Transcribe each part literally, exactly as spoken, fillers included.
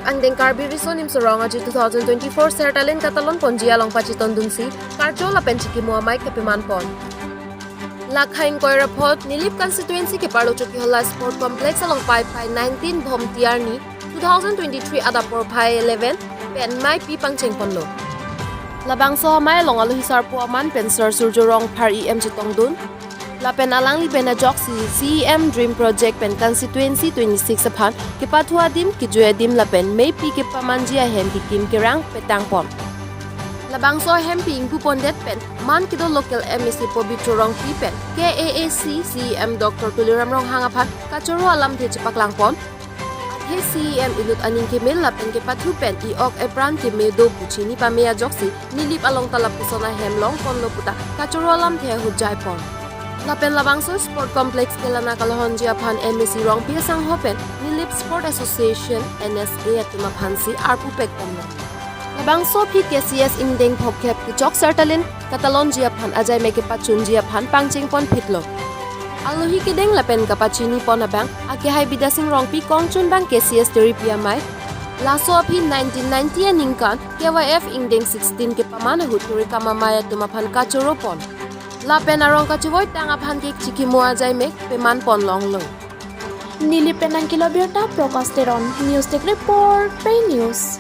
Angdeng Karbi Riso Nimso Rong Aji two thousand twenty-four Sertalin katalon ponji along pachetondunsi karcho lapen chikimo amei kepaman pon. Lakha ingkoi ra phongo Nilip constituency keparlo Chokihola Sport Complex along paipai nineteen Bhomti arni two thousand twenty-three adap porphai eleven pen meipi pangcheng ponlo. Labangso amei along alohi sarpo aman pen Sir Surjya Rongphar E M chetongdun. Lapen alangli pen ajoksi C E M Dream Project pen constituency twenty-six aphan kepathu adim, kejui adim lapen meipi kepamanji ahem kikim kerang petang pon. Labangso ahempi ingpu pondet pen man kedo local M A C Pobitro Rongpi pen K A A C C E M Doctor Tuliram Ronghang aphan kachoro alamthe chepaklang pon. Athe C E M inut aning keme lapen kepathu pen e-ok epran keme do pu chini pame ajoksi Nilip along ta lapuson ahem long ponlo puta kachoro alamthe ahut jai pon. Lapen labangso Sport Complex kelana kalohonji aphan M A C Rongpi asangho pen Nilip Sport Association, N S A atum aphansi arpu pek ponlo. Labangso aphi K C S ingdeng phokep kechok Sertalin katalonji aphan ajai mei kepachunji aphan pangcheng ponphitlo. Alohi kedeng lapen kapachini pon abang akehai Bidya Sing Rongpi kongchun abang K C S teripi amei. Laso aphi nineteen ninety aningkan K Y F ingdeng sixteen kepaman ahut turikam amei atum aphan kachoro pon. Lapen arong kachevoi tang aphan ke chikimo ajai mei peman pon longlo. Nilip pen nangkelo birta Prakash Teron, News Desk Report, Pei News.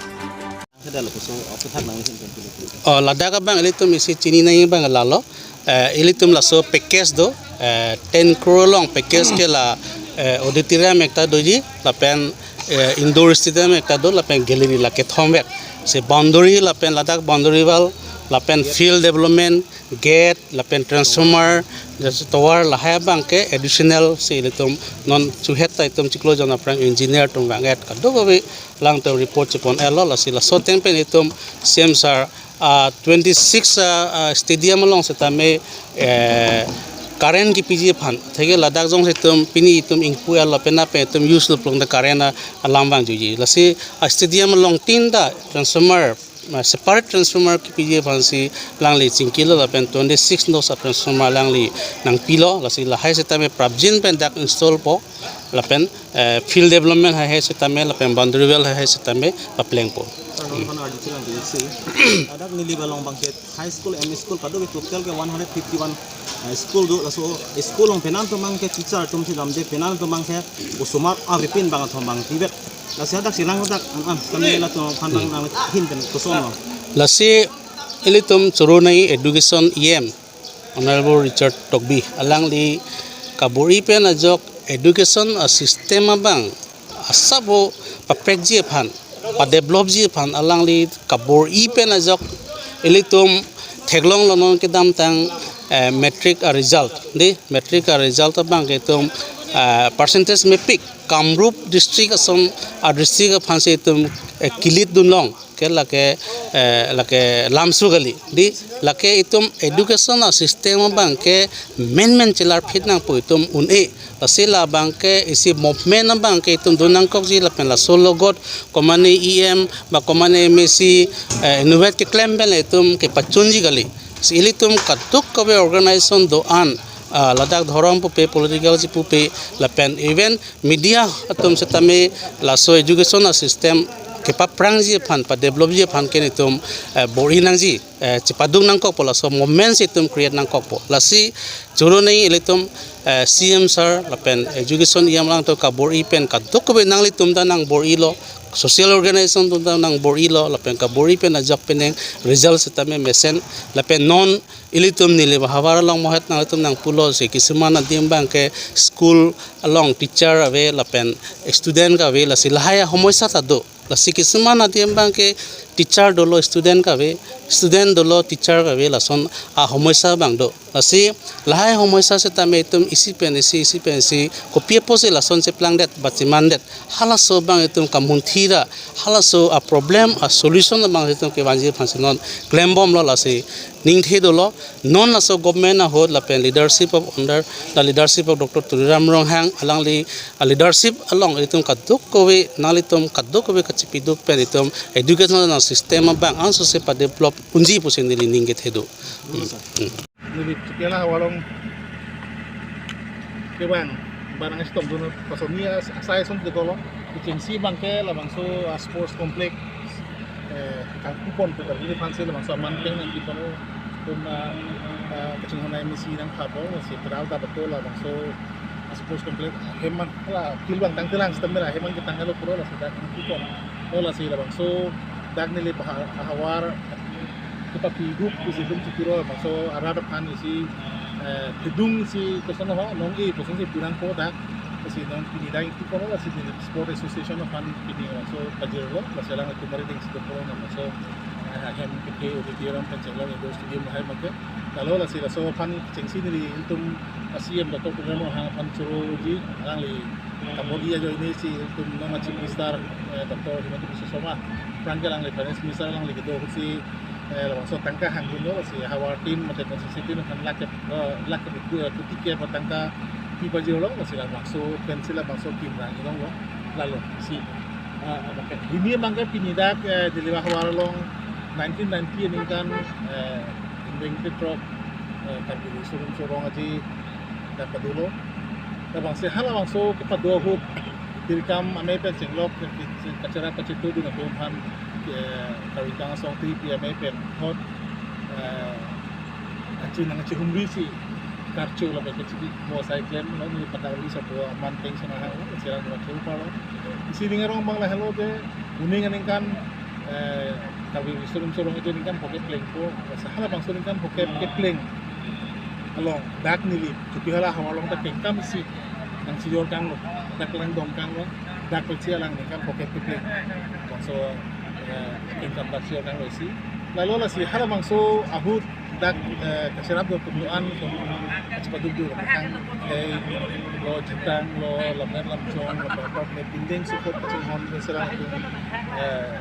Kada lapuson aphuthak nanghin pen pilo. Oh, ladak abang ilitum isi chini nangji abang lalo. Eh, ilitum laso package do, eh, ten crore along package ke la, eh, auditorium ekta doji, lapen, eh, indoor stadium ekta do, lapen gallery la kethom vek. Si boundary lapen ladak boundary wall, lapen field development, gate, lapen transformer, jase tower lahai abang ke additional si ilitum non chuhet ta itum chiklo jon aphrang engineer atum vang-et kadokave alangtum report chepon-etlo, lasi laso ateng pen itum C M sir, ah, twenty-six, ah, ah, stadium along setame, eh, current kepiji aphan, atheke ladak jongsi itum pini itum ingpu-etlo penap pen itum use lo pulote current, ah, alam vangjuji. Lasi, ah, stadium along tin ta transformer, ah, separate transformer kepiji aphansi alangli chingkilo lapen twenty-six dos a-transformer alangli nangpilo, lasi lahai setame prapjin pen dak install po, lapen, eh, field development haihai setame, lapen boundary wall haihai setame papleng po. Sir, non kan article ang disi. Ladak Nilip along abang ke high school, M E school, kadokave total ke one hundred fifty-one, eh, school do, laso school along penang atum abang ke teacher atum si damde, penang atum abang ke osomar avepin abang atum abang tivet. Lasi hadak si nang hadak, an, an, kami latum aphan abang nanghin pen kosonlo. Lasi ilitum choro nangji education E M, Honorable Richard Tokbi, alangli kabor-i pen ajok education a-system abang asap o paprekji aphan, padevelopji aphan alangli kabor-i pen ajok ilitum theklonglo non kedamtang, eh, matric a-result. Di, matric a-result abang ke itum, eh, percentage mepik Kamrup district ason a-district aphansi itum, eh, kilit dunlong. Ke lake, eh, lake lamsu kali. Di, lake itum education a-system abang ke menmen chelarphit nangpo itum un-e. Lasi labang ke isi movement abang ke itum dun nangkokji lapen laso logot komane E M ba komane M A C, eh, inutvet keklem pen itum kepachunji kali. Si ilitum kadokave organization do-an, ah, ladak dhorom pupe, political si pupe, lapen even media atum setame laso education a-system kepaprangji aphan, padevelopji aphan ke nelitum, eh, bor-i nangji, eh, chepaduk nangkokpo, laso movement si itum create nangkokpo. Lasi choro nangji ilitum, eh, C M sir lapen education E M alangtum kabor-i pen kadokave nanglitum ta nangbor-ilo, social organization atum ta nangbor-ilo, lapen kabor-i pen ajok penang result setame mesen, lapen non ilitum Nilip ahavar along mohet nanglitum nangpulo si kisuman adim abang ke school along teacher ave lapen student kave, lasi lahai ahomosya ta do. Lasi kisuman adim abang ke teacher dolo student kave, student dolo teacher kave, lason ahomosya abang do. Lasi lahai ahomosya setame itum isi pen isi, isi pen isi kopi apotsi lason cheplangdet ba chemandet, halaso abang itum kamunthi ra, halaso a-problem a-solution abang itum kevanji aphansi non klembomlo, lasi ningthe dolo. Non laso government ahut lapen leadership of under the leadership of Doctor Tuliram Ronghang alangli a-leadership along itum kadokave, nanglitum kadokave kachipiduk pen itum education system abang angsose padevelop unji pusi neli ning kethe do. Hmm. Hmm. Neli chikela walong kevang Barang sitong dun kosonsi as-, asai ason kedolo. Kechengsi abangke labangso a-sports complex, eh, kangkupon pu kali aphansi labangso aman peng nangkipon atum, ah, ah, kachinghon M A C nangkhapo, si pedal ta betul labangso a-sports complex ahem an la field abang tangtelang sitame la ahem an ketang lo pura lasi dak nangkipon. Lo lasi labangso dak neli baha-, havar kepapi hup pusi dum chikiro, bangso arat aphan isi, eh, thedung si koson ho, nong-e kosonsi pirang ko dak, lasi nong pini dak ingti kono lasi di Sport Association aphan pini bangso pajirlo, lasi alanglitum mari ding si kono bangso, eh, hem kete auditorium pen chenglong indoor stadium lahai make. Lalo lasi laso aphan chengsi nelitum a-C M Doctor Tuliram Ronghang aphan choroji, alangli Cambodia ajoine si ilitum non a-Chief Minister, eh, Doctor Himanta Biswa Sarma aphrang ke alangli Finance Minister alangli kedo ahut si, eh, labangso tangka hangdunlo, lasi havar team mate constituency team aphan lakh, eh, lakh kuti ke tangka pipajirlo, lasi labangso pensi labangso team rang ilonglo, lalo si, ah, abangke hini abangke pini dak, eh, Delhi havar along nineteen ninety aningkan, eh, Indeng Tetrok, eh, Karbi Riso Nimso Rong Aje dak padulo. Labangsi halabangso kepado ahut tirkam amei pen chenglok, kacherap kachetudun atum aphan, eh, Karbi Anglong asong tiri pi amei pen thot, eh, kachi nangkachihumri si karcho lapen kachibi mo sai klemlo, neli padak li sapo aman peng sana hang, cherang dua chul palo. Isi ning arong abang lahelo de, uning aningkan, eh, Karbi Riso Nimso Rong Aje aningkan phokep plengpo, sa halabangso aningkan phokep kepleng along dak neli, chuki hala havar along dak kengkam isi nangchijor kanglo, dak langdong kanglo, dak pensi alang aningkan phokep kepleng bangso, eh, kengkam dak chijor kanglo isi. Lalo lasi halabangso ahut dak, eh, kacherap do atum do-an atum kachepaduk do, kang, eh, lo Jutang, lo Lammet Lamchong, lo Bangkok, ne pindeng support kachinghon, ne serang atum, eh,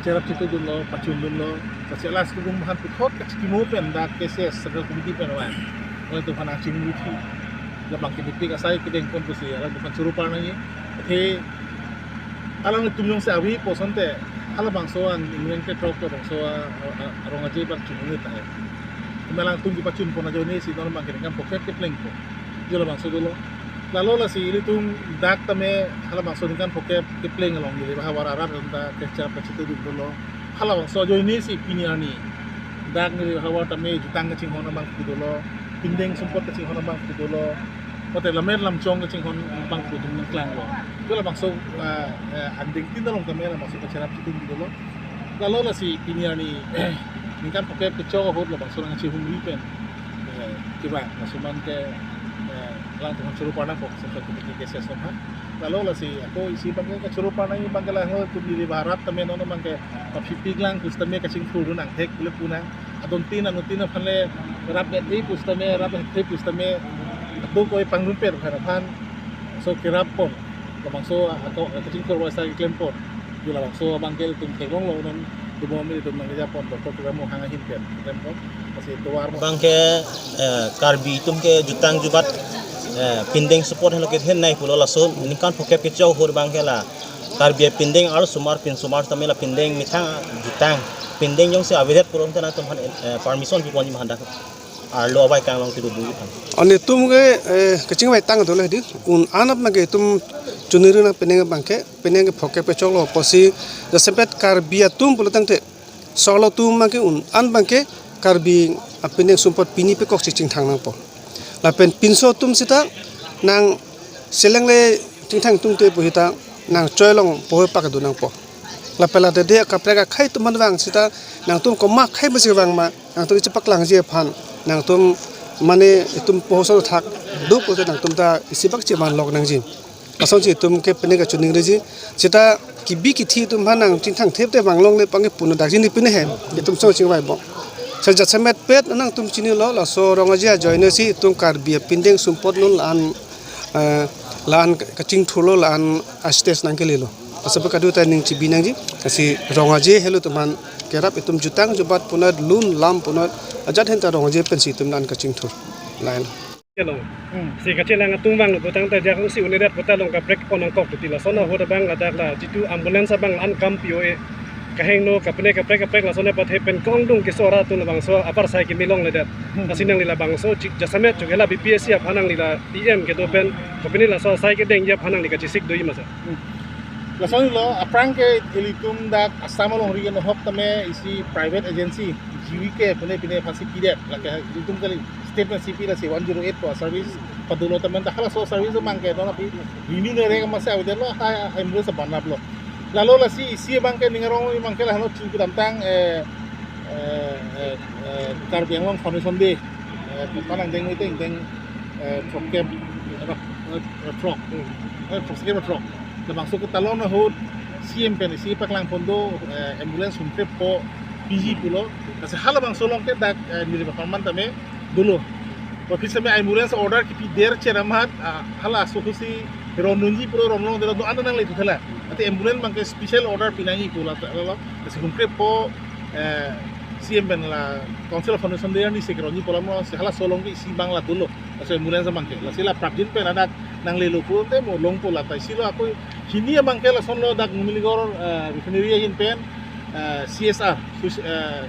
cherap chetudunlo, pachundunlo, lasi alas kubung bahan puthot kachikimo pen dak K C S Central Committee pen wan. Wan atum aphan nangchingruthi. Labang kinipi kasai kedeng pon pusi, alangtum aphan choro parnangji. Athe alangtum jongsi avi po asonte, halabangso an Indeng Tetrok labangso a, a, a, Rong Aje abang chungnit tahai. Keme alangtum kepachun pon ajoine si non abangke ningkan phokep keplengpo. Jo labangso dolo. Lalo lasi ilitum dak tame halabangso ningkan phokep kepleng along neli havar arat atum ta kacherap kachetudun dolo. Halabangso ajoine si pini arni dak neli havar tame Jutang kachinghon abang pu dolo, pindeng support kachinghon abang pu dolo, mate Lammet Lamchong kachinghon abang pu atum nangklanglo. Jo labangso, ah, eh, anding tin along tame labangso kacherap chetudun dolo. Lalo lasi pini arni ningkan phokep kechok ahut labangso nangkachihumri pen, eh, kevang, laso abangke, eh, alangtum aphan choro parnangpo, Central Committee K C S aphan. Lalo lasi ako isi abangke kachoro parnangji abangke lahelo, atum neli havar arat tame non abangke paphipi klang pusitame kachingthur nangthek pule pu nang. Adon tin anut tin aphan le rap et-e pusitame, rap et-e pusitame, ado koi pangrum per aphan aphan so kerap pon. Labangso ako kachingthur wasa keklem pon. Jo labangso abangke ilitum theklonglo non, demo mi ilitum nangkeja pon, Doctor Tuliram Ronghang ahin pen klem pon. Lasi tovar mo. Abangke, eh, Karbi atum ke jutang jubat, eh, pindeng support helo kethenei pulo, laso ningkan phokep kechok ahut abangke la Karbi apindeng arsomar pinsomar tame la pindeng methang jutang, pindeng jongsi avedet pulo tangte nangtum aphan, eh, permission piponji ma dak arlo abai kanglong tidu bui pan. Anitum ke, eh, kachingvai tang dolo di. Un-an abangke itum chuniri nang pindeng abangke, pindeng ke phokep kechoklo pusi, jasemet Karbi atum pulo tangte, solo atum abangke un-an abangke Karbi apindeng support pini pekok si chingthang nangpo. Lapen pinso atum sita nang seleng le chingthang tungte pu sita nang choi along pohoi pakdun nangpo. Lapen la dede kaprek akhei atum aphan vang sita nangtum komat akhei pusi vang ma, nangtum chepaklangji aphan, nangtum mane itum pohoso thak duk pusi nangtum ta isi bak cheman lok nangji. Asonsi itum ke pine kachiningriji, sita kebi kethe atum aphan nang chingthang thepte vanglongle abangke punu dakji ni pine he, itum song chingvai bom. Seta jasemet pet nangtum chinilo, laso Rong Aje ajoine si itum Karbi apindeng support non la-an, eh, la-an kachingthurlo, la-an a-stage nangkelelo. Laso pu kadokave ta ning chibi nangji, lasi Rong Aje helo atum aphan kerap itum jutang jubat punot, lun lam punot, ajat ahin ta Rong Aje pensi itum la-an kachingthur. Lain. Hello. Hmm. Si kachelang atum vanglo putangte ajak si un-edet puta along kaprek pon nangkok tuti, lason ahut abang ladak la jitu ambulance abang la-an kam P O A. Kahingno kapune kaprek kaprek lason apathe pen kongdung keso arat atum labangso apar sai kimi longledet. Lasi nangli labangso chik jasemet chok hela B P S C aphan nangli la P M kedo pen kapune laso asai kedengji aphan nangli kachesik doji ma sir? Lason lo, aphrang ke ilitum dak Assam alongri ke nohok tame isi private agency G V K pune pine aphansi pidet, lake ilitum kali state pensi pi, lasi one zero eight ko service padolo tame, dak halaso service abang ke non api renew nere kama se avedetlo, ha ambulance banaplo. Lalo lasi isi abang ke ning arong abang ke lahano chingki damtang, eh, eh, eh, eh, Karbi Anglong Foundation Day, eh, panang deng meeting deng, eh, program, eh, eh, frog, eh, frog, frog. Labangso ke talon ahut C M pen isi paklang pon do, eh, ambulance humkrep po P G pulo. Lasi halabangso along ke dak, eh, niri paman tame dolo. Office me ambulance order kipi der cheram hat, ah, halaso husi ron nunji puro ron long delo do anda nangle tu thela. Ati ambulance abang ke special order pinangji pu la lo. Lasi humkrep po, eh, C M pen la Council of Foundation Day ni se ronji pu alam lo, lasi halaso along ke isi abang la dolo. Lasi ambulance abang ke. Lasi la prapjin pen adak nanglelo pu te mo longpo la ta isi lo ako hini abang ke lason lo dak Numiligor, eh, refinery ahin pen, eh, C S R, sus-, eh,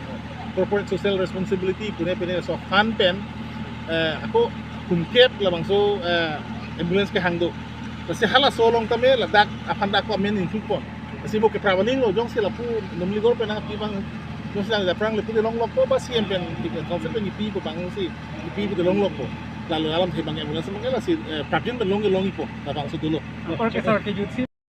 corporate social responsibility pune pune laso fund pen, eh, ako humkrep labangso, eh, ambulance kehang do. Lasi halaso along tame ladak aphan dak ko amen include pon. Lasi mo ke pravaling lo jongsi lapu Numiligor pen nangpi abang jongsi nang aphrang le pu de longlokpo ba C M pen, Council pen kipi pu abangsi kipi pu de longlokpo. Lalo alamthe abang ambulance abang ke lasi, eh, prapjin pen long ke longpo labangso dolo. Apar ke sir kejut si